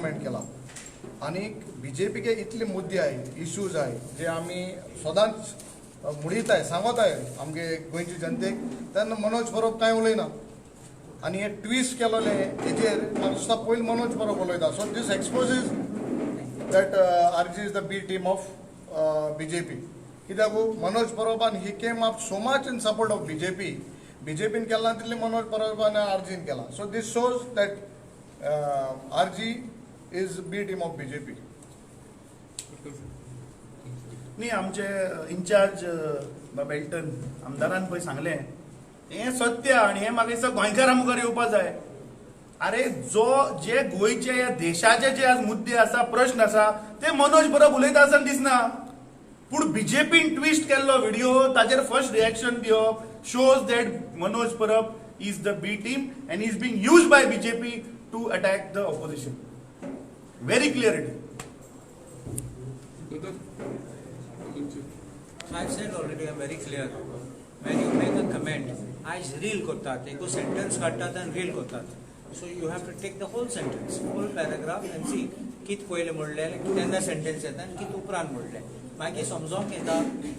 Comment केला. आनी बीजेपीके इतले मुद्दे आहाय, इश्यूज आहाय, जे आमी सदांच म्हणीताय, सांगताय आमगे गोंयचे जनतेक, तेन्ना मनोज परब कांय उलयना. आनी हे ट्विस्ट केलोले हेजेर म्हाका दिसता पयलीं मनोज परब उलयता. So this exposes that RG is the B team of BJP. कित्याक, Manoj परबान he came up so much in support of BJP. बीजेपीन केला तितलें मनोज परबान, आरजीन केला. So this shows that RG is B team of BJP. न्ही, आमचे इन्चार्ज बाब Elton आमदारान पळय सांगलें, हें सत्य आनी हें म्हाका दिसता गोंयकारां मुखार येवपा जाय. अरे, जो जे गोंयचे या देशाचे जे आज मुद्दे आसा, प्रश्न आसा, ते मनोज परब उलयता आसतना दिसना. पूण बीजेपीन ट्विस्ट केल्लो व्हिडिओ, ताचेर फर्स्ट रिएक्शन दिवप shows that Manoj Parab is the B team and is being used by BJP to attack the opposition. Very clear it. दोतोर, तुमचे. So I've said already, I'm very clear. When you make a comment, आयज reel करतात, एक sentence काडटात आनी reel करतात. So you have to take the whole sentence, whole paragraph and see कित पयलें म्हणलें, केन्ना सेंटेन्स येता आनी कित उपरांत म्हणलें, मागीर समजोंक येता.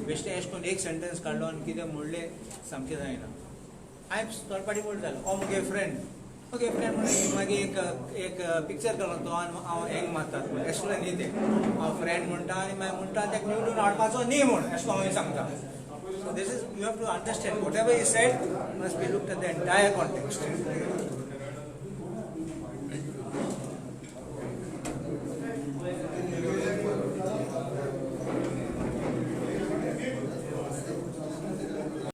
बेश्टें एशें करून एक सेंटेन्स काडलो आनी कितें म्हणलें, सामकें जायना. हांवें थोडे फावटी जालें, ओ मुगे फ्रेंड, ओके, फ्रेंड म्हणून मागीर एक एक पिक्चर काडलो तो आनी हांव हँग मारतात म्हूण एशें न्ही तें. हांव फ्रेंड म्हणटा आनी मागीर म्हणटा तेका निवडून हाडपाचो न्ही म्हूण, एशें हांव सांगता. So this is, you have to understand, whatever is said must be looked at the entire context.